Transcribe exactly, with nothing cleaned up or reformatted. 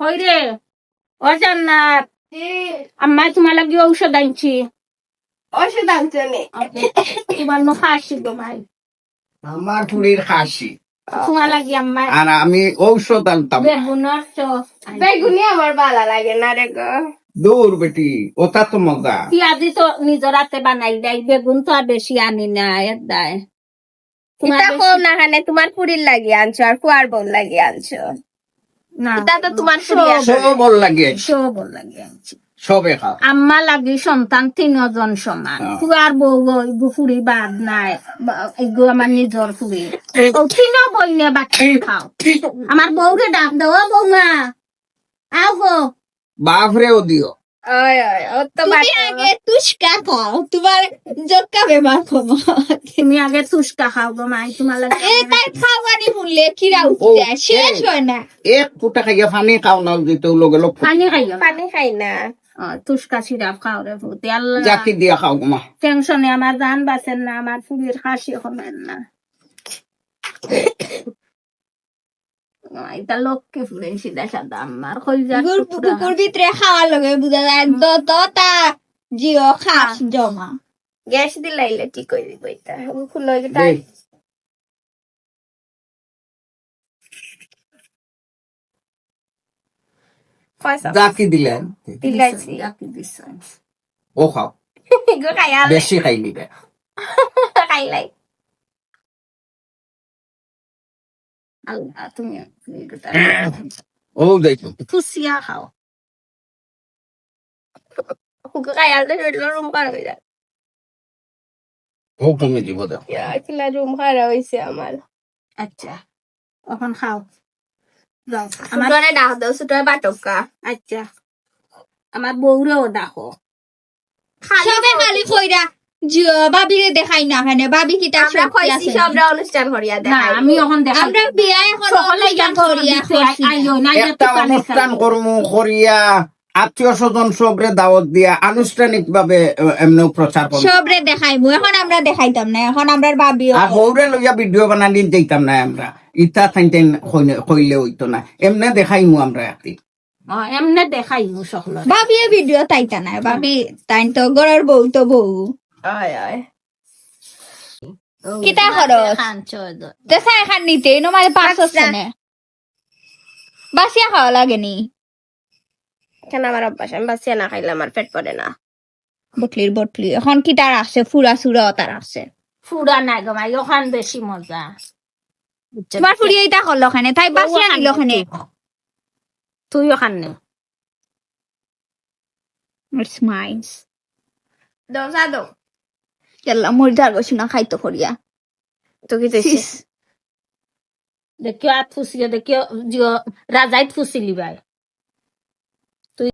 কই রে? ও জান্নাত, আম্মায় তুমার লাগি ঔষধ আনছি। ঔষধ আনছো নি? তুমার নু খাসি গো মাই। আমার ফুরির খাসি। তুমার লাগি আম্মায় আর আমি ঔষধ আনতাম। বেগুনর চপ। বেগুনি আমার বালা লাগে না রে গো। দূর বেটি, ওটা তো মজা। পিয়াজি তো নিজর আতে বানাই দেয়, বেগুন তো আর বেশি আনি না, এর দায়। তুমার ইতা বেশি কও না, খানে তুমার ফুরির লাগি আনছো আর ফুয়ার বউর লাগি আনছো। না, ইতা তো তুমার ফুরি সব আছে। সব বউর লাগি আনছি। সব বউর লাগি আনছি। সবে খাও। আম্মা লাগি সন্তান তিনজন সমান। হ্যাঁ। ফুয়ার বউ, ইগু ফুরি বাদ নাই। বা-, ইগু আমার নিজর ফুরি। ও তিন বইনে বাকি খাও। আমার বউরে ডাক দেও, "ও বৌমা, আও গো।" বাফরেও দিও। ওই, ওই, ও তো তুমি বাকি। আগে তুস্কা খাও, তুমার জক্কা বেমার কমো। তুমি আগে তুস্কা খাও গো মাই, তুমার লাগি। এ তাই খাওয়ানি হুনলে কিরা উঠি ও, যায়, শেষ এ, হয় না। এক ফুটা খাইয়া পানি খাও না, দিতে লগে লগে। পানি খাইও না। পানি খাই না। ও, তুস্কা সিরাপ খাও রে ফুতি, আল্লাহ। জাকি দিয়া খাও গো মা। টেনশনে আমার জান বাঁচের না, আমার ফুরির খাসি কমের না। ইটা লক্ষ্মী ফুরে সিধা সাদা আমার কইজা গুড় টুকরা। বুকুর ভিতরে খাওয়ার লগে বুঝা যায়, দততা জিও খাস জমা। গ্যাস দিলাইলে ঠিক অই দিব ইটা। খুলো ইটা। দে। পয়সা। জাকি দিলেন। দিলাইছি। জাকি দিছেন। ও খাও। গো খাইয়া লে। বেশি খাই নিবে। খাইলাই। আল্লাহ, তুমি, তুমি কথা ও দেখো। ফুসিয়া খাও। হুকে খাইয়াল তো শরীর রুম খারাপ হয়ে যায়। ও কমে দিব দেখো। ইয়া, কিলা রুম খারাপ হইছে আমার। আচ্ছা, এখন খাও। যাও, আমার ছোটরে ডাক দাও, ছোটরে বাটকা। আচ্ছা, আমার বউরেও ডাকো। খালি সবে খালি কইরা, জিও, ভাবিরে দেখাই না কেনে, ভাবি কিতা আমরা শক্তি কইছি আছে? সবরে অনুষ্ঠান করিয়া না, দেখাই। আমি এখন দেখাই। আমরা বিয়া এখন সকলে অনুষ্ঠান করিয়া দিছে, আই-, করছি। আইও, না, এটা একটা তো অনুষ্ঠান পাকিস্তান। করমু করিয়া, আত্মীয় স্বজন সবরে দাওয়াত দিয়া আনুষ্ঠানিকভাবে, এ, এমনেও প্রচার করমু। সবরে দেখাইমু, এখন আমরা দেখাইতাম না, এখন আমরার ভাবিও আর হৌরে লইয়া ভিডিও বানানি যাইতাম না আমরা। ইতা থাইন থাইন কইলে, কইলে হইতো না, এমনে দেখাইমু আমরা একদিন। ও, এমনে দেখাইমু সকলরে। ভাবিয়ে ভিডিও তাইতা নাই, ভাবি তাইন তো ঘরর বউ তো বউ। আয়, আয়। কিতা খরচ? তে চা এখান নিতে, এই নমাজে পাঁচ আচ্ছা। হচ্ছে না। বাসিয়া খাওয়া লাগেনি। কেন আমার অভ্যাস, আমি বাসিয়া না খাইলে আমার পেট ভরে না। বটলির বটলি। এখন কিতা রাখছে? ফুরা সুরা ওটা রাখছে। ফুরা না গো মাই, ওখান বেশি মজা। বুঝছো? তোমার ফুরিয়ে ইটা করলো কেনে? তাই বাসিয়া নিল কেনে? তুই ওখান নে। It's mine. দরজা দাও। ইয়াল্লা, মরি যার গো, শুনা খাইতো করিয়া। তো কি দেখছি? ছিস। দেখিও, আত ফুসিয়ে দেখিও, জিও, রাজাইত ফুসিলি ভাই।